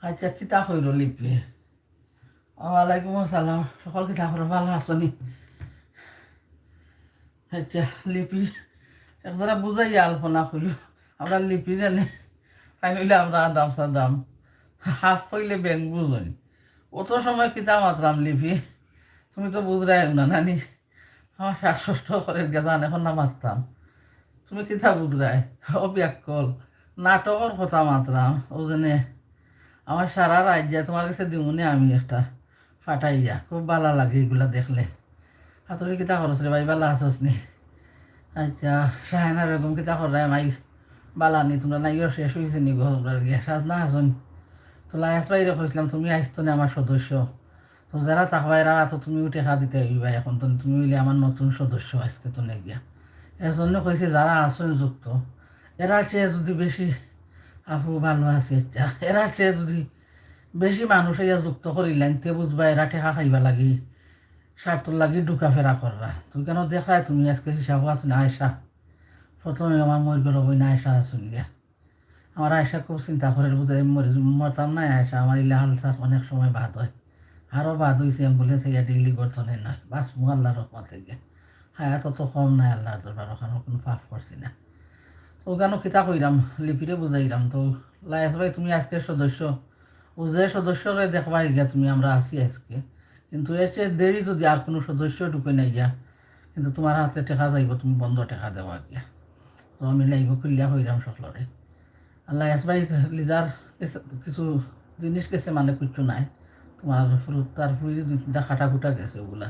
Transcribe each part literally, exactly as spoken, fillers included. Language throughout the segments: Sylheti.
আচ্ছা, কিতা কইরো লিপি? ওয়ালাইকুম আসসালাম। সকল কিতা করো, ভালা আছো নি? আচ্ছা, লিপি, এক যারা বুঝাইয়া আলপনা কইরো। আমরা লিপি জানি, তাই নইলে আমরা আদাম সাদাম। হাফ কইলে ব্যাং বুঝইন। অত সময় কিতা মাতরাম লিপি? তুমি তো বুঝরায় না, নানি? আমার শ্বাসকষ্ট করে গেজান, এখন না মাততাম। তুমি কিতা বুঝরায়? ও বিয়াক্কল, নাটকর কথা মাতরাম। ও জেনে আমার সারা রাইত যায়, তুমার গেছে দিমুনে আমি একটা ফাটাইয়া। খুব ভালা লাগে ইগুলা দেখলে। হাতুড়ি কিতা করস রে ভাই, ভালা আছস নি? আচ্ছা, শাহেনা বেগম কিতা কররায় মাই? ভালা নি, তুমরা নাইও শেষ অইছে নি গো, তুমরার গিয়া সাজনা আছইন। তো লায়াস ভাইরে কইছলাম, তুমি আইস্তো নে আমার সদস্য। তো যারা থাকবায়, এরার আতো তুমিও টেকা দিতে অইবা। এখন তো তুমি অইলে আমার নতুন সদস্য আইজকে তো নে গিয়া। এর জন্য কইছি, যারা আছইন যুক্ত, এরার চেয়ে যদি বেশি, আপু ভালা আছি, আচ্ছা, এরার চেয়ে যদি বেশি মানুষ আইয়া যুক্ত করিলাইন, তে বুঝবা এরা টেকা খাইবা লাগি, স্বার্থর লাগি ঢুকাফেরা কররা। তুমি কেন দেখরায়, তুমি আইজকে হিসাবও আছো না আয়সা। প্রথমে আমার মইর ঘর বই না আয়সা আছইন গিয়া। আমার আয়সা খুব চিন্তা করের, বুঝে মরি, মরতাম না আয়সা, আমার ইলা আলসার অনেক সময় বাদ অয়। আরও বাদ অইছে, ambulance আইয়া daily করতো না, না, বাঁচমু আল্লার রহমতে গিয়া। হায়াত তো কম নায় আল্লার দরবার, ওখানো কুনু পাপ করছি না। তো ওখানো কিতা কইরাম, লিপিরে বুঝাইরাম। তো লায়াস ভাই, তুমি আইজকে সদস্য, ও যে সদস্যরে দেখবায় গিয়া তুমি, আমরা আছি আইজকে। কিন্তু এর চেয়ে দেরি যদি আর কুনু সদস্য ঢুকে নাই গিয়া, কিন্তু তুমার আতে টেকা যাইবো, তুমি বন্ধ টেকা দেওয়া গিয়া। তো আমি live-ও খুলিয়া কইরাম সকলরে। আর লায়াস ভাই, লিজার গেছে, কিছু জিনিস গেছে, মানে কিচ্ছু নাই। তুমার ফুরু-, তার ফুরির দুই তিনটা খাটা খুটা গেছে ওগুলা।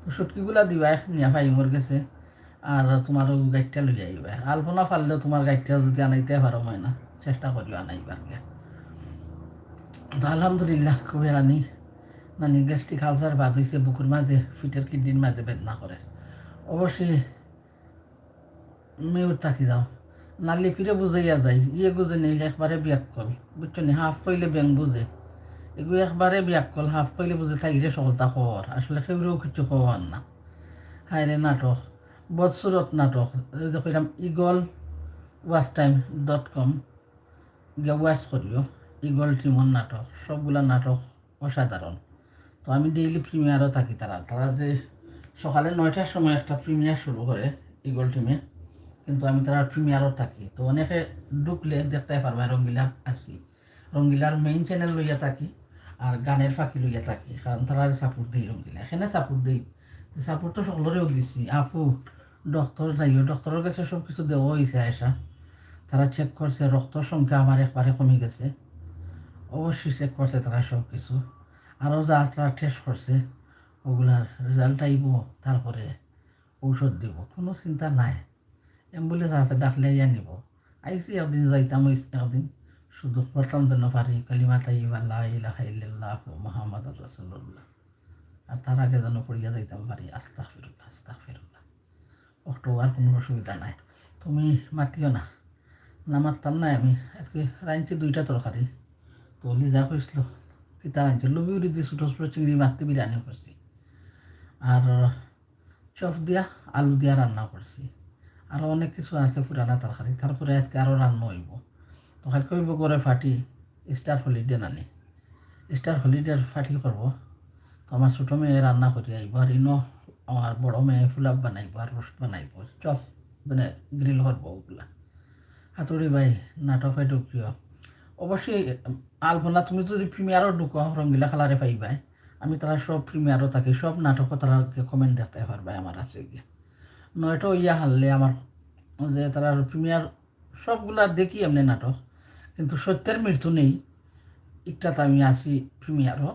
তো শুটকিগুলা দিবায় নিয়া ফাইমর গেছে। আর তুমার ও গাড়িটা লইয়া আইবায়। আলপনা পারলেও তুমার গাড়িটা যদি আনাইতে পারো ময়না, চেষ্টা করিও আনাইবার গিয়া। তো আলহামদুলিল্লাহ, খুব হেরানি। নানি gastric ulcer বাদ অইছে, বুকুর মাঝে, পিঠর কিডনির মাঝে বেদনা করে। অবশ্যই mute থাকি যাও। না লিপিরে বুঝাইয়া যাই, ইয়ে বুঝে নেই, একবারে বিয়াক্কল। বুঝছো নি? হাফ কইলে ব্যাং বুঝে। এগু একবারে বিয়াক্কল, হাফ কইলে বুঝে তাইরে সকলতা খবর। আসলে কেউরেও কিচ্ছু খবর না। হায় রে নাটক, বদসুরত নাটক। এই যে কইলাম, eagle watch time dot com, গিয়া watch করিও। Eagle team-র নাটক, সবগুলা নাটক অসাধারণ। তো আমি daily premiere-ও থাকি তারা। তারা যে সকালে নয়টার সময় একটা premiere শুরু করে Eagle team-এ, কিন্তু আমি তারার premiere-ও থাকি। তো অনেকে ঢুকলে দেখতে পারবা রঙ্গিলা আছি। রঙ্গিলার main channel লইয়া থাকি, আর গানের ফাঁকি লইয়া থাকি, কারণ তারারে support দেই রঙ্গিলা। এখানে support দেই, support তো সকলরেও দিছি। আপু, ডক্টর যাইও, ডক্টরর গেছে সব কিছু দেওয়া অইছে আয়সা। তারা check করছে, রক্তর সংখ্যা আমার একবারে কমি গেছে। অবশ্যই check করছে তারা সব কিছু। আরও যা তারা test করছে, ওগুলার result আইবো, তারপরে ঔষধ দিব। কুনু চিন্তা নাই, ambulance আছে, ডাকলে আইয়া নিব। আইছি একদিন, যাইতাম ওই একদিন, শুধু পড়তাম যেন পারি কালিমা তাইয়িবা লা ইলাহা ইল্লাল্লাহু মুহাম্মাদুর রাসূলুল্লাহ। আর তার আগে যেন পড়িয়া যাইতাম পারি আস্তাগফিরুল্লাহ, আস্তাগফিরুল্লাহ। অক্টো আর কুনু অসুবিধা নাই, তুমি মাতিও না। না মাততাম না আমি। আইজকে রানছি দুইটা তরকারি, তো লিজা কইছিল কিতা রানছি, লবি উড়ি দি ছোটো ছোটো চিংড়ি মাছ দি বিরিয়ানি করছি, আর চপ দিয়া আলু দিয়া রান্না করছি, আরও অনেক কিছু আছে পুরানা তরকারি। তারপরে আইজকে আরও রান্না অইবো। তো কাইলকে অইবো ঘরে party, Easter holiday নানি, Easter holiday-র party করবো। তো আমার ছোটো মেয়ে রান্না করি আইবো, আর ইনো আমার বড় মেয়ে ফুলাব বানাইবো, আর roast বানাইবো, চপ, মানে grill করবো ওগুলা। হাতুড়ি ভাই, নাটকে ঢুকিও। অবশ্যই, আলপনা, তুমি যদি premiere-ও ঢুকো, রঙ্গিলা খালারে পাইবায়। আমি তারার সব premiere-ও থাকি, সব নাটকও তারার comment দেখতে পারবায় আমার আছে গিয়া। নয়টা অইয়া হারলে আমার যে তারার premiere সবগুলা দেখি এমনি নাটক, কিন্তু সত্যের মৃত্যু নেই, ইকটাত আমি আছি premiere-ও।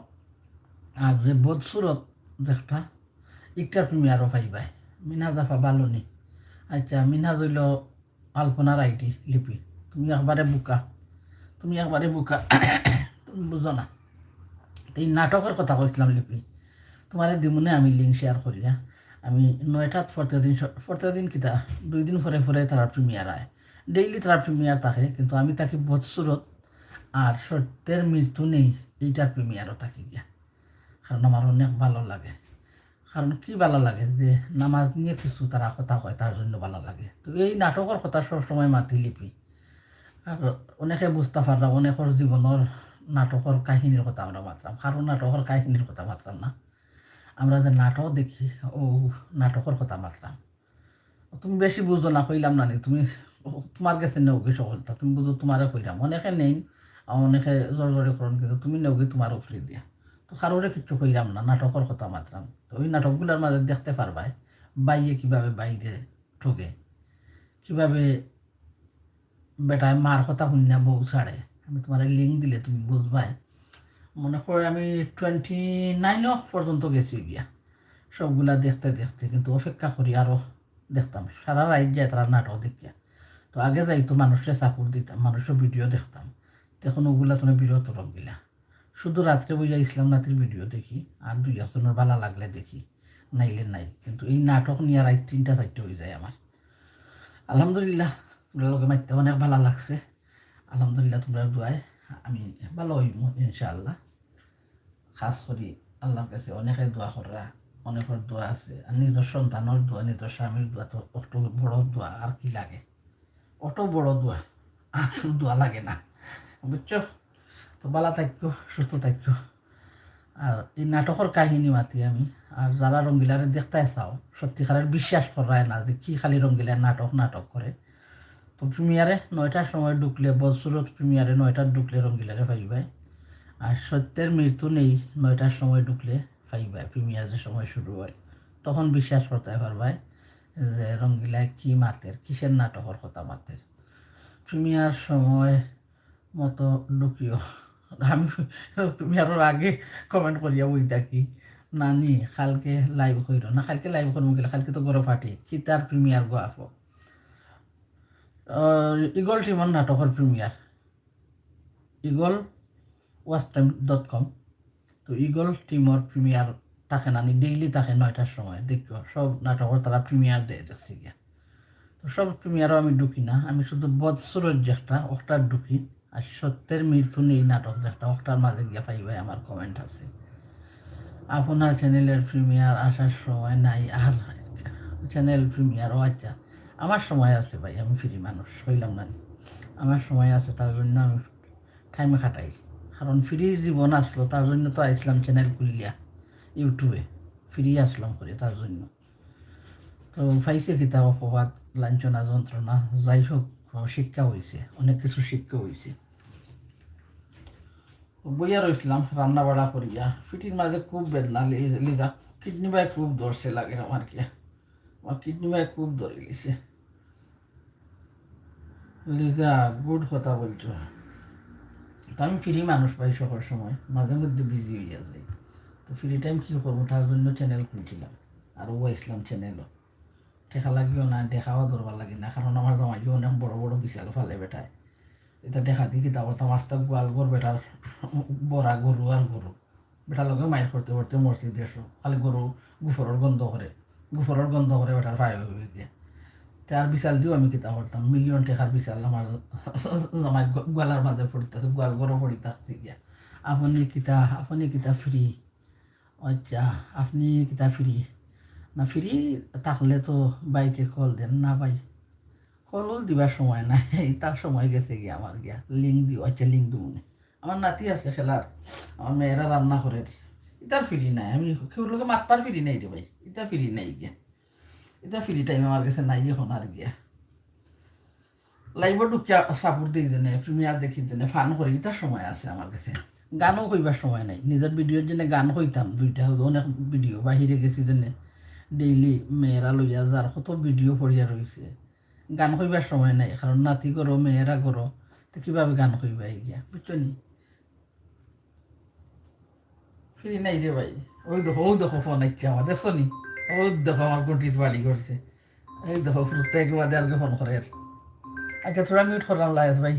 আর যে বদসুরত যেটা, ইকটার premiere-ও পাইবায়। মিনহাজ আফা ভালো নি? আচ্ছা, মিনহাজ অইল আলপনার আইডি লিপি। তুমি একবারে বোকা, তুমি একবারে বোকা, তুমি বুঝো না। তো এই নাটকর কথা কইছিলাম লিপি, তোমারে দিমুনে আমি link share করিয়া। আমি নয়টাত প্রত্যেকদিন স-, প্রত্যেকদিন কিতা, দুই দিন পরে পরে তারার premiere আয়, daily তারার premiere থাকে, কিন্তু আমি থাকি বদসুরত আর সত্যের মৃত্যু নেই, এইটার premiere-ও থাকি গিয়া, কারণ আমার অনেক ভালো লাগে। কারণ কি ভালো লাগে, যে নামাজ নিয়ে কিছু তারা কথা কয়, তার জন্য ভালো লাগে। তো এই নাটকর কথা সব সময় মাতি লিপি। আর অনেকে বুঝতে পাররা, অনেকর জীবনর নাটকর কাহিনীর কথা আমরা মাতরাম, কারো নাটকর কাহিনীর কথা মাতরাম না। আমরা যে নাটক দেখি, অউ নাটকর কথা মাতরাম। তুমি বেশি বুঝো না, কইলাম না নি, তুমি, তুমার গেছে নেওগি সকলতা, তুমি বুঝো তুমারে কইরাম। অনেকে নেইন, আর অনেকে জোর জোরে করইন, কিন্তু তুমি নেওগি তুমার উপরে দিয়া। তো কারোরে কিচ্ছু কইরাম না, নাটকর কথা মাতরাম। তো ওই নাটকগুলার মাঝে দেখতে পারবায়, বাইয়ে কিভাবে বাইরে ঠগে, কিভাবে বেটায় মার কথা হুনিয়া বউ ছাড়ে। আমি তুমারে link দিলে তুমি বুঝবায়। মনে কয় আমি twenty nine পর্যন্ত গেছি গিয়া, সবগুলা দেখতে দেখতে, কিন্তু অপেক্ষা করি আরো দেখতাম। সারা রাইত যায় তারা নাটক দেখিয়া। তো আগে যাইতো মানুষরে support দিতাম, মানুষর video দেখতাম। তো এখন ওগুলা তো বিরত রইগেলা। শুধু রাত্রে বইয়া ইসলাম নাতির video দেখি, আর দুই একজনর ভালা লাগলে দেখি, নাইলে নাই। কিন্তু এই নাটক নিয়া রাইত তিনটা চাইরটা অইযায় আমার। আলহামদুলিল্লাহ, তুমরার লগে মাততে অনেক ভালা লাগছে। আলহামদুলিল্লাহ, তুমরার দোয়ায় আমি ভালা অইমু ইনশাআল্লাহ। খাছ করি আল্লার কাছে অনেকে দোয়া কররা, অনেকর দোয়া আছে। আর নিজর সন্তানর দোয়া, নিজর স্বামীর দোয়া তো অত বড় দোয়া আর কি লাগে? অত বড় দোয়া, আর কুনু দোয়া লাগে না, বুঝছো? তো ভালা থাকিও, সুস্থ থাকিও। আর এই নাটকর কাহিনী মাতি আমি, আর যারা রঙ্গিলারে দেখতায় চাও, সত্যিকারের বিশ্বাস কররায় না যে কি খালি রঙ্গিলায় নাটক, নাটক করে। তো premiere-এ নয়টার সময় ঢুকলে, বদসুরত premiere-এ নয়টার ঢুকলে রঙ্গিলারে পাইবায়। আর সত্যের মৃত্যু নেই, নয়টার সময় ঢুকলে পাইবায়, premiere যে সময় শুরু হয়, তখন বিশ্বাস করতায় পারবায় যে রঙ্গিলায় কি মাতের, কিসের নাটকর কথা মাতের। Premiere সময় মতো ঢুকিও। আমি premiere-র আগে comment করিয়া বই থাকি, "নানি, কালকে live কইরো না।" কালকে live করমু কিলা, কালকে তো ঘরো party। কিতার premiere গো আপু? আহ, Eagle team-র নাটকর premiere। Eagle watch time dot com। তো Eagle team-র premiere থাকে না নি, daily থাকে নয়টার সময়। দেখো, সব নাটকর তারা premiere দেয়, দেখছি গিয়া। তো সব premiere-ও আমি ঢুকি না, আমি শুধু বদসুরত যেটা, ওটার ঢুকি। আর সত্যের মৃত্যু নেই নাটক যেটা, ওটার মাঝে গিয়া পাইবায় আমার comment আছে। আপনার channel-এর premiere আসার সময় নাই, আর channel premiere, ও আচ্ছা, আমার সময় আছে ভাই, আমি free মানুষ, কইলাম না নি? আমার সময় আছে, তার জন্য আমি time কাটাই। কারণ free জীবন আসলো, তার জন্য তো আইসলাম channel খুলিয়া YouTube-এ, free আসলাম করি তার জন্য। তো পাইছে কিতা অপবাদ, লাঞ্ছনা, যন্ত্রণা, যাই হোক, শিক্ষা অইছে, অনেক কিছু শিক্ষা অইছে। বইয়া রইসলাম রান্না বাড়া করিয়া, পিঠির মাঝে খুব বেদনা, লি-, লিজা kidney বায় খুব ধরছে লাগে আমার গিয়া, আমার kidney বায় খুব ধরিলিছে। লিজা, good কথা বলছো। তো আমি free মানুষ পাই, সকল সময় মাঝে মধ্যে busy অইয়া যাই। তো free time কি করবো, তার জন্য channel খুলছিলাম, আর ও আইসলাম channel-ও। টেকা লাগিও না, দেখাও দরবার লাগে না, কারণ আমার জামাইও অনেক বড় বড় বিশাল ফালে বেটায়। এটা দেখা দি কিতা করতাম, আস্তা গোয়াল ঘর বেটার, বড়া গরু আর গরু। বেটার লগে মাইর করতে করতে মরছি দেড়শো। খালি গরু, গুফরর গন্ধ করে, গুফরর গন্ধ করে বেটার পায়ে হয়ে গিয়া। তে আর বিশাল দিও আমি কিতা করতাম, million টেকার বিশাল আমার জামাই গো-, গোয়ালার মাঝে পড়িতে আছে, গোয়াল ঘরও পড়িতে আছে গিয়া। আপনি কিতা, আপনি কিতা free? আচ্ছা, আপনি কিতা free? না, free থাকলে তো ভাইকে call দেন না ভাই। Call উল দিবার সময় নাই, তার সময় গেছে গিয়া আমার গিয়া। Link দিও, আচ্ছা, link দিও নে। আমার নাতি আছে খেলার, আমার মেয়েরা রান্না করের। ইতার free নাই, আমি কেউর লগে মাতবার free নাই রে ভাই, ইতা free নাই গিয়া। ইতা free time আমার গেছে নাই এখন আর গিয়া। Live-ও ঢুকিয়া support দেই যেনে, premiere দেখি যেনে, fun করি, ইতার সময় আছে আমার গেছে। গানও কইবার সময় নাই, নিজের video-র যেনে গান কইতাম, দুইটা অনেক video বাহিরে গেছি যেনে, daily মেয়েরা লইয়া যার কত video পড়িয়া রইছে। গান কইবার সময় নাই, কারণ নাতি করো, মেয়েরা করো, তো কিভাবে গান কইবা এই গিয়া, বুঝছো নি? Free নাই রে ভাই। ওই দেখো, ওই দেখো phone আইছে আমার, দেখছো নি? ওই দেখো আমার গুটিত বাড়ি করছে। এই দেখো, প্রত্যেক বাদে আর phone করে। আচ্ছা, থোড়া mute করলাম লায়েস ভাই।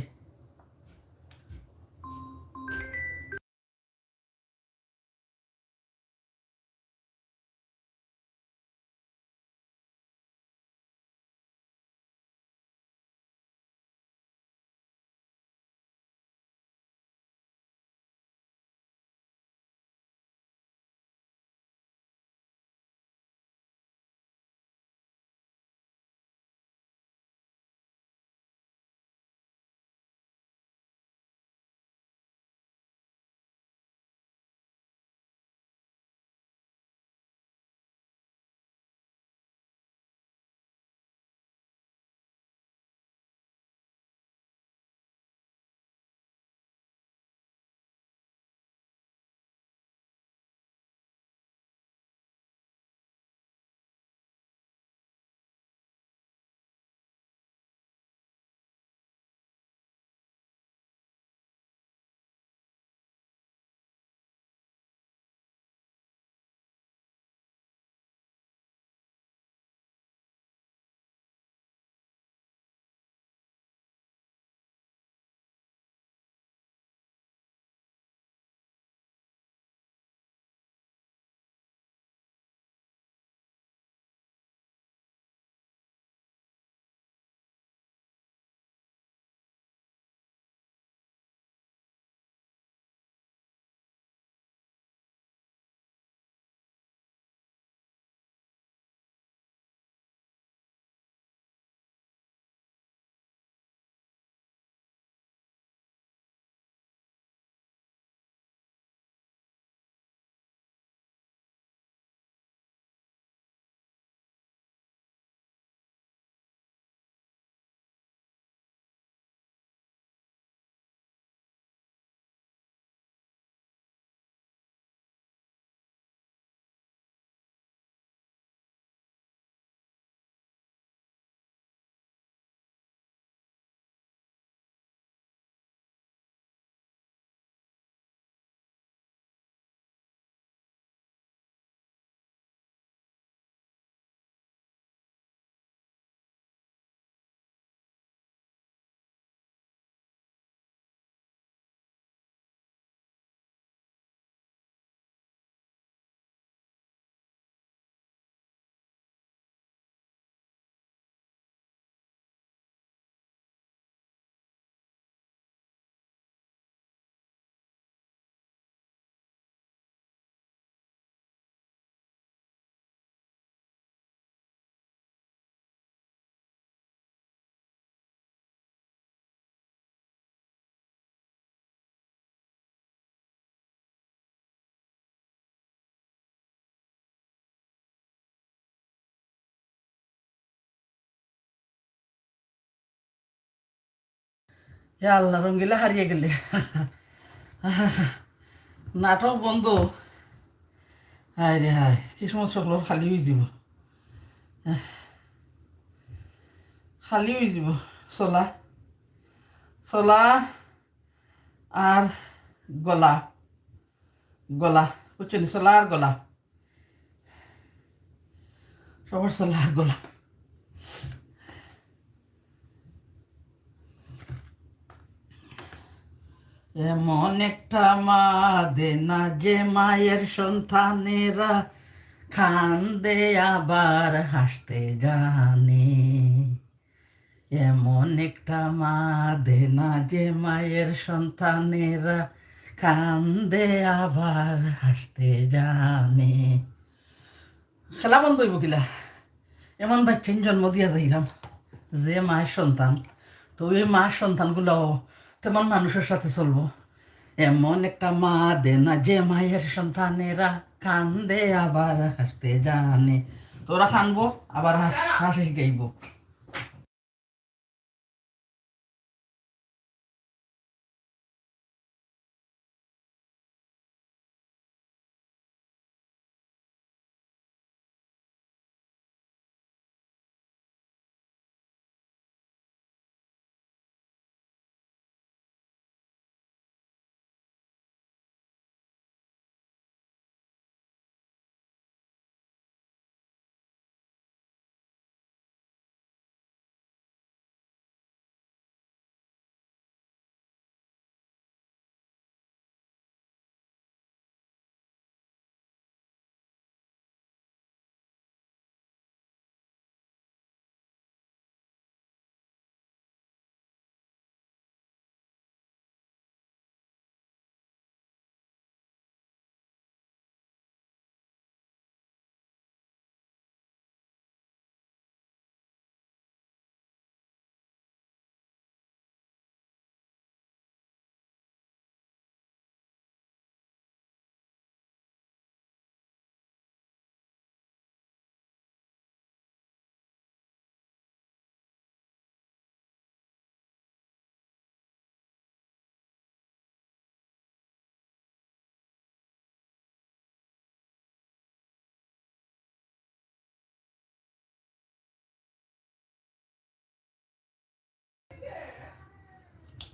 হে আল্লাহ, রঙ্গিলা হারিয়ে গেলে। নাটক বন্ধ। হায় রে হায়, কিসমত সকলর খালি অইযিবো। খালি অইযিবো। চলা, চলা আর গলা, গলা, বুঝছো নি? চলা আর গলা। সবার চলা আর গলা। এমন একটা মা দে না, যে মায়ের সন্তানেরা কান্দে আবার হাসতে জানে। এমন একটা মা দে না, যে মায়ের সন্তানেরা কান্দে আবার হাসতে জানে। খেলা বন্ধ অইবো কিলা? এমন বাচ্চাইন জন্ম দিয়া যাইরাম, যে মায়ের সন্তান, তো এই মার সন্তানগুলাও তেমন মানুষের সাথে চলবো। এমন একটা মা দে না, যে মায়ের সন্তানেরা কান্দে আবার হাসতে জানে। তো ওরা কানবো, আবার হাস-, হাসি গাইবো।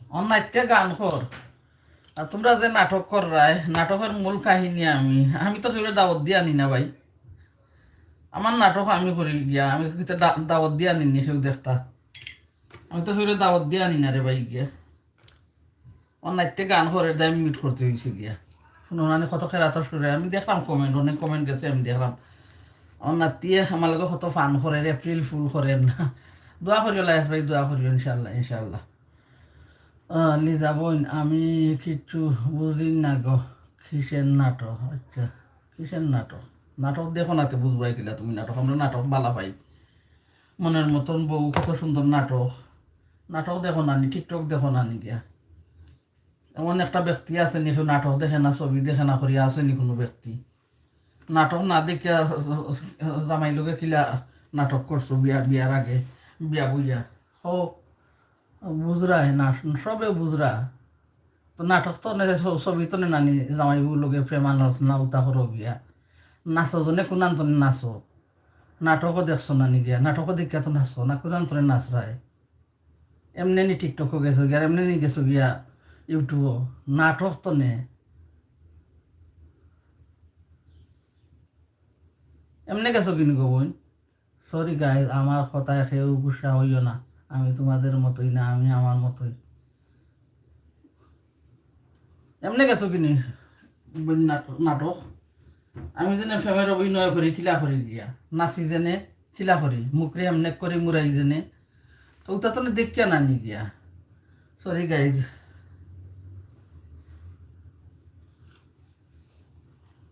অনাইতে গান কর। আর তোমরা যে নাটক কররায়, নাটকের মূল কাহিনী আমি, আমি তো কেউরে দাওয়াত দিয়া আনি না ভাই। আমার নাটক আমি করি গিয়া, আমি তো কিতা দা-, দাওয়াত দিয়া আনি নি কেউ দেখতা। আমি তো কেউরে দাওয়াত দিয়া আনি না রে ভাই গিয়া। অনাইতে গান করে দায় মিট করতে অইছে গিয়া। হুনো নানি কত খেরাতর সুরে। আমি দেখরাম comment, অনেক comment গেছে আমি দেখরাম। আমার নাতিয়ে আমার লগে কত fun করের, April fool করের না। দোয়া করিও লায়েস ভাই, দোয়া করিও ইনশাআল্লাহ, ইনশাআল্লাহ। আহ, লিজা বইন, আমি কিচ্ছু বুঝি না গো, কিসের নাটক? আচ্ছা, কিসের নাটক? নাটক দেখো না তে বুঝবায় কিলা তুমি নাটক? আমরা নাটক বালা পাই। মনের মতন বউ, কত সুন্দর নাটক। নাটক দেখো না নি, TikTok দেখো না নি গিয়া? এমন একটা ব্যক্তি আছে নি, কেউ নাটক দেখে না, ছবি দেখে না করিয়া আছে নি কোনো ব্যক্তি? নাটক না দেখিয়া জামাই লগে কিলা নাটক করছো বিয়া, বিয়ার আগে, বিয়া বইয়া? হো, বুঝরায় না, সবে বুঝরা। তো নাটক তো নে, ছ-, ছবি তো নে নানি, জামাই বউ লগে প্রেম আলোচনা উতা করো গিয়া। নাচো জনে কোনান তনে নাচো। নাটকও দেখছো না নি গিয়া, নাটকও দেখিয়া তো নাচো না, কোনান তনে নাচরায়। এমনে নি TikTok-ও গেছো গিয়া, আর এমনে নি গেছো গিয়া YouTube-ও। নাটক তো নে। এমনে গেছো কিনি গো বইন? Sorry guys, আমার কথায় কেউ গুসা অইও না। আমি তোমাদের মতোই না, আমি আমার মতোই। এমনে গেছো কিনি বইন নাট-, নাটক? আমি যেনে প্রেমের অভিনয় করি, কিলা করি গিয়া। নাচি যেনে, কিলা করি। মুখরে এমনে করি মুড়াই যেনে। তো উতা তো দেখিয়া না নি গিয়া। Sorry guys।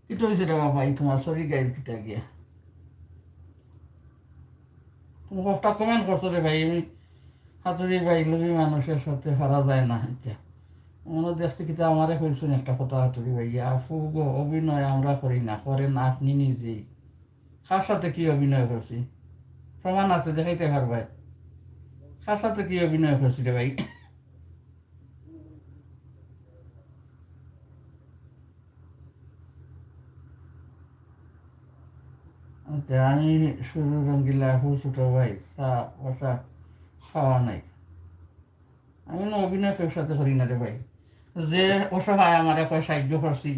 কিতা অইছে রে বাবা, এই তোমার শরীর গাইল কিতা গিয়া? তুমি কতটা comment করছো রে ভাই, আমি হাতুড়ি ভাই, লোভী মানুষের সাথে হারা যায় না এটা। মনে দেখছি কিতা আমারে কইছুন একটা কথা হাতুড়ি ভাই, "আপু গো, অভিনয় আমরা করি না, করেন আপনি নিজেই।" কার সাথে কি অভিনয় করছি? প্রমাণ আছে, দেখাইতে পারবায়। কার সাথে কি অভিনয় করছি রে ভাই? তে আমি শুরু রঙ্গিলা, হু ছোট ভাই, চা, বসা, খাওয়া নাই। আমি কোনো অভিনয় কেউর সাথে করি না রে ভাই। যে অসহায় আমারে কয় সাহায্য করছি,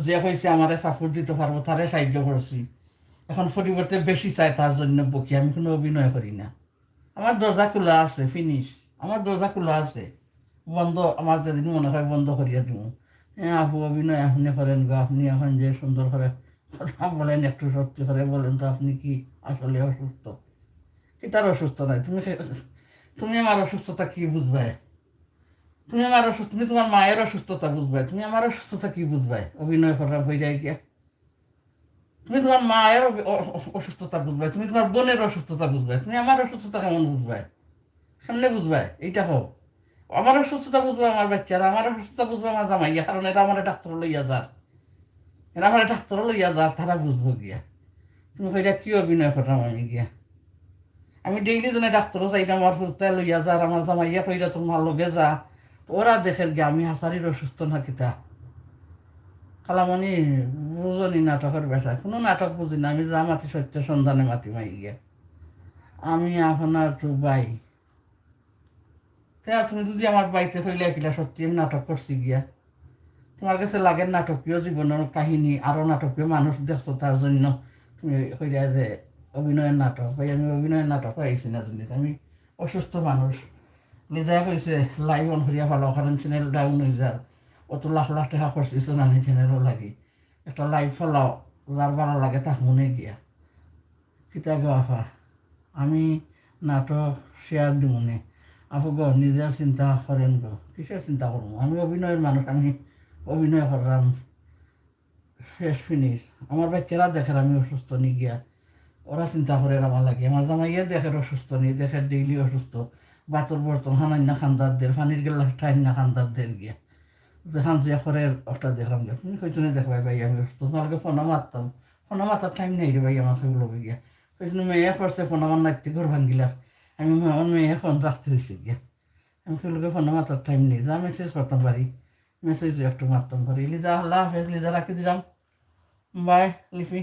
যে কইছে আমারে সাপোর্ট দিতে পারবো, তারে সাহায্য করছি। এখন পরিবর্তে বেশি চায়, তার জন্য বকি। আমি কোনো অভিনয় করি না। আমার দরজা খোলা আছে, ফিনিশ। আমার দরজা খোলা আছে, বন্ধ। আমার যেদিন মনে হয় বন্ধ করিয়া দিব। হ্যাঁ আপু, অভিনয় আপনি করেন গো, আপনি এখন যে সুন্দর করে কথা বলেন, একটু সত্যি করে বলেন তো, আপনি কি আসলে অসুস্থ? কিতার অসুস্থ নাই? তুমি খে-, তুমি আমার অসুস্থতা কি বুঝবায়? তুমি আমার অসুস্থ, তুমি তোমার মায়ের অসুস্থতা বুঝবায়, তুমি আমার অসুস্থতা কি বুঝবায়? অভিনয় করলাম হয়ে যায় গিয়া। তুমি তোমার মায়ের অ-, অ-, অসুস্থতা বুঝবায়, তুমি তোমার বোনের অসুস্থতা বুঝবায়, তুমি আমার অসুস্থতা কেমন বুঝবায়? কেমনে বুঝবায়? এইটা হোক, আমার অসুস্থতা বুঝবো আমার বাচ্চারা, আমার অসুস্থতা বুঝবো আমার জামাইয়া, কারণ এরা আমার ডাক্তার লইয়া যার, এরা আমার ডাক্তার লইয়া যার, তারা বুঝবো গিয়া। তুমি কইরা কি অভিনয় করলাম আমি গিয়া? আমি ডেইলি জনে ডাক্তারও যাইতাম, আমার ফুরতায় লইয়া যার, আমার জামাইয়া কইরা তোমার লগে যা, তো ওরা দেখের গিয়া আমি হাসারির অসুস্থ না কিতা। কালামণি, বুঝনি নাটকের বেটা, কোনো নাটক বুঝি না আমি, যা মাতি সত্য সন্ধানে মাতি মাই গিয়া। আমি আপনার তো ভাই, তে তুমি যদি আমার বাড়িতে হইলে কিলা সত্যি আমি নাটক করছি গিয়া, তোমার কাছে লাগে নাটকীয় জীবনের কাহিনী, আরো নাটকীয় মানুষ দেখছো, তার জন্য তুমি কইলে যে অভিনয়ের নাটক। ভাই, আমি অভিনয়র নাটক আইছি না, তুমি, আমি অসুস্থ মানুষ। লিজায় কইছে লাইভ অন করিয়া ফালাও, কারণ চ্যানেল ডাউন হয়ে যার, অত লাখ লাখ টাকা খরচ দিছো না নি চ্যানেলও লাগি, একটা লাইভ ফালাও, যার ভালা লাগে তার মনে গিয়া। কিতা গো আফা, আমি নাটক শেয়ার দিমুনে। আপু গো, নিজের চিন্তা করেন গো। কিসের চিন্তা করবো? আমি অভিনয়ের মানুষ, আমি অভিনয় করলাম, শেষ ফিনিশ। আমার বাচ্চারা দেখের আমি অসুস্থ নি গিয়া, ওরা চিন্তা করের আমার লাগি। আমার জামাইয়ে দেখের অসুস্থ নি, দেখের ডেইলি অসুস্থ, ভাতর বর্তন হানাইন না খান্দাত দের, পানির গেলাস ঠাইন না খান্দাত দের গিয়া, যেখান যে করের ওটা দেখলাম গিয়া। তুমি কইছো না দেখবাই ভাই আমি অসুস্থ, তোমার লগে ফোনও মারতাম, ফোনও মাতার টাইম নেই রে ভাই আমার কেউ লগে গিয়া। কইছো না মেয়ে পড়ছে ফোন আমার নাইতে ঘর ভাঙ্গিলার, আমি আমার মেয়ে ফোন রাখতে হয়েছে গিয়া। আমি কেউ লগে ফোনও মাতার টাইম নেই, যা মেসেজ করতাম পারি, মেসেজ একটু মারতাম পারি। লিজা, আল্লাহ হাফেজ, লিজা রাখি দিলাম, বাই লিপি।